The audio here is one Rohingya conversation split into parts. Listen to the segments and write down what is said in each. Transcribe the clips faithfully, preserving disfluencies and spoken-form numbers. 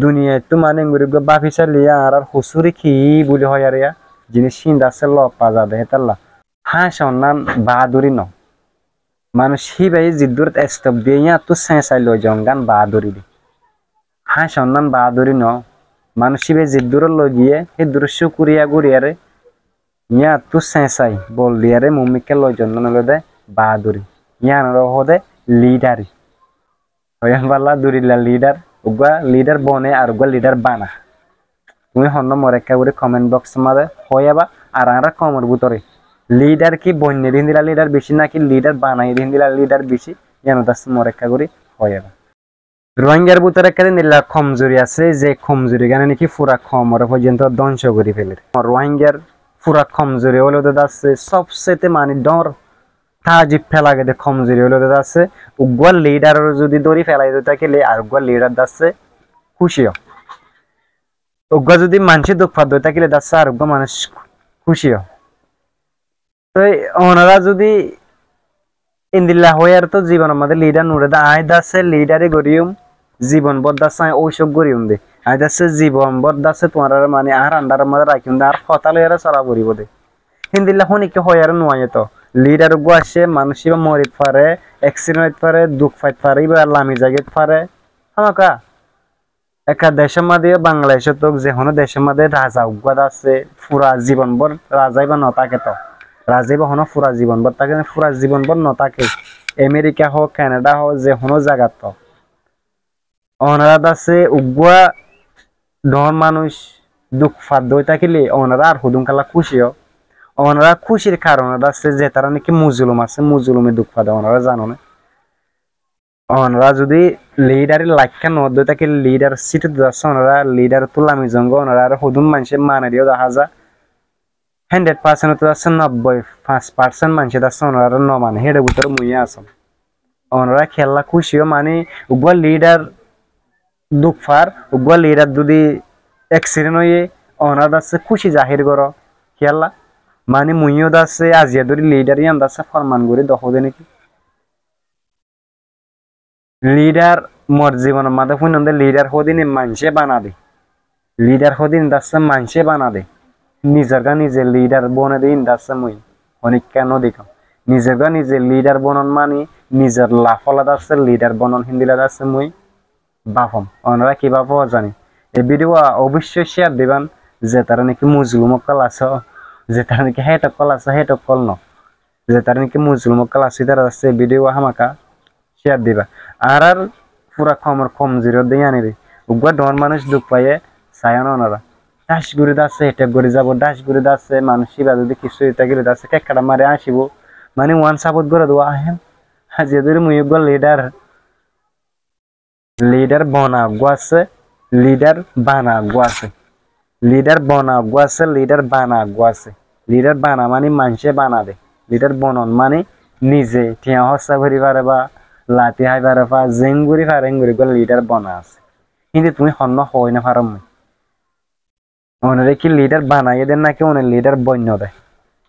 Duniyaittú mani engori uggúa báfi sailé añárar husúri ki buli hoiyaré, jiníc hín dassé lofazade hétalla. Háñc onnán baáduri no. Manúic híbaye ziddúrot estop diyé yíañttú señsai loizon gán baáduri de. Háñc onnán baáduri no. Manúic híbaye ziddúrot loigiyé híddúrot cúkuriya goríyaré yíañttú señsai bol diyaré muúmikká loizon gán olóde baáduri. Yíanoré hoóde lidari. Hoiyé bála, durilla lidar, uggúa lidar bone ar uggúa lidar bana. Tuñí honnúa more ekká gorí comment box or mazé hoiyába, ar añárar koumor bútore lidar ki boinné de híndilla lidar bicí náki lidar banaiyé de híndilla lidar bicí, yían dassé more ekká gorí hoiyába. Ruáingar bútore ekká de híndilla komzuri asé, ze komzuri gán niki fura koumoré foijjonto dóngco gorí féler. Ruáingar fura komzuri óilde dassé sobsete mani dóñr taajib félagede komzuri óilde dassé, uggúa lidaroré zudi dóri félai dói tákile ar uggúa lidar dassé kúci ó. Uggúa zudi maincé duk fat dói tákile dassé ar uggúa manúic kúci ó. Toi onorá zudi endilla hoiyaré to zibonor mazé lidar nuçé de, aññí dassé lidari goríyum, zibon bór dassé aññí óicok goríyum de. Aññí dassé zibon bór dassé tuáñráre mani añár andaror mazé rakíyum de, añár hotá loiyaré sola foribó de. Híndilla hónikka hoiyaré nuaiyé to. Lidar uggúa aiccé, manúic íba mori faré, eksiden óit faré, duk fait faré, íba lami zaigói faré. Hámaka ekká decór mazé yó, Bangladecót ók, ze honó decór mazé raza uggúa dassé, fura zibon bór raza íba no táke to. Raza íba honó fura zibon bór táke, fura zibon bór no táke. Amerika hoó, Kanada hoó, ze honó zagat to. Onorá dassé uggúa dóñr manúic duk fat dói tákile onorá ar hodún kalla kúci ó. Onorá kúcir karone dassé zetará niki muzulum asé, muzulume duk fat dé, onorá zanoné. Onorá zudi lidari laikká no dói tákile, lidar sítottu dassé onorá lidarottú lami zongó, onoráre hodún maincé mane diyó dahá za. Hándred parsent ottu dassé nobboi fañs parsent maincé dassé onoráre no mane, héçe bútore muiyó asóm. Onorá kiyólla kúci ó, mani uggúa lidar duk far, uggúa lidar zudi eksiden óiye, onorá dassé kúci zahir goró. Kiyólla? Mani muiyó dassé aziya dóri lidar yían dassé forman gorí dehó de niki. Lidar mor zibonor mazé fúinnon de, lidar hódine maincé banade. Lidar hódine dassé maincé banade. Nizorgá nize lidar bone de hín dassé mui honikka no dekóm. Nizorgá nize lidar bonon mani nizor laf ólla dassé lidar bonon híndilla dassé mui báfom. Onorá ki báfo zani. E video wa oboicco share diban, zetará niki muzulum ókkol asó, zetará niki héth ókkol asó, héth ókkol no. Zetará niki muzulum ókkol asó, ítara dassé e video wa hámaka share diba. Añárar fura koumor komzuri ódde yíanire. Uggúa dóñr manúic duk faiyé, saiyó na onorá. Dhac gorí dassé, attack gorí zabo, dhac gorí dassé, manúic íba zudi kissú ói tákile dassé, kekkaça mari añcibó. Mani uán support goró de uá ahém. Aziya dóri mui uggúa lidar, lidar bona uggúa asé, lidar bana uggúa asé. Lidar bona uggúa asé, lidar bana uggúa asé. Lidar bana mani maincé banade. Lidar bonon mani nize tiañ hóssa gorí fare ba, lati hái fare ba, zeén gorí fare eén gorí uggúa lidar bona asé. Híndi tuñí honnúa hoói no faro mui. Onoré ki lidar banaiyé de náki one lidar boinno de?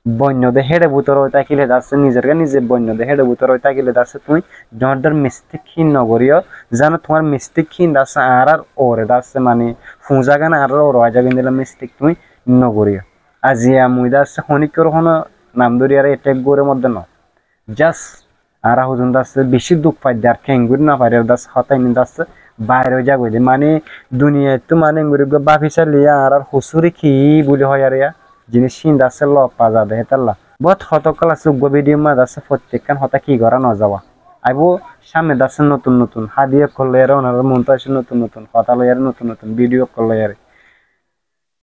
Boinno de héçe bútore ói tákile dassé, nizorgá nize boinno de héçe bútore ói tákile dassé tuñí dóñr dóñr mistake hín no goríyo. Zano tuáñr mistake hín dassé añárar uore dassé mani fuñzagán añárar uore aizagói endilla mistake tuñí no goríyo. Aziya mui dassé honíkkor honó nam dóriyaré attack gorí modde no. Just añára hodún dassé bicí duk faidde ar keéngorí no farir dassé hotá iín dassé bair ói zagói de. Mani duniyaittú mani eéngorí uggúa báfi sailé añárar husúri ki buli hoiyaré, jiníc hín dassé lof fa zade hétalla. Bóut hotá ókkol asé uggúa video mazé dassé fottekkán hotá ki gorá no zawa. Aibó cámne dassé notun notun hádiya ókkol loiyaré, onorár muúntu aiccí notun notun hotá loiyaré, notun notun video ókkol loiyaré.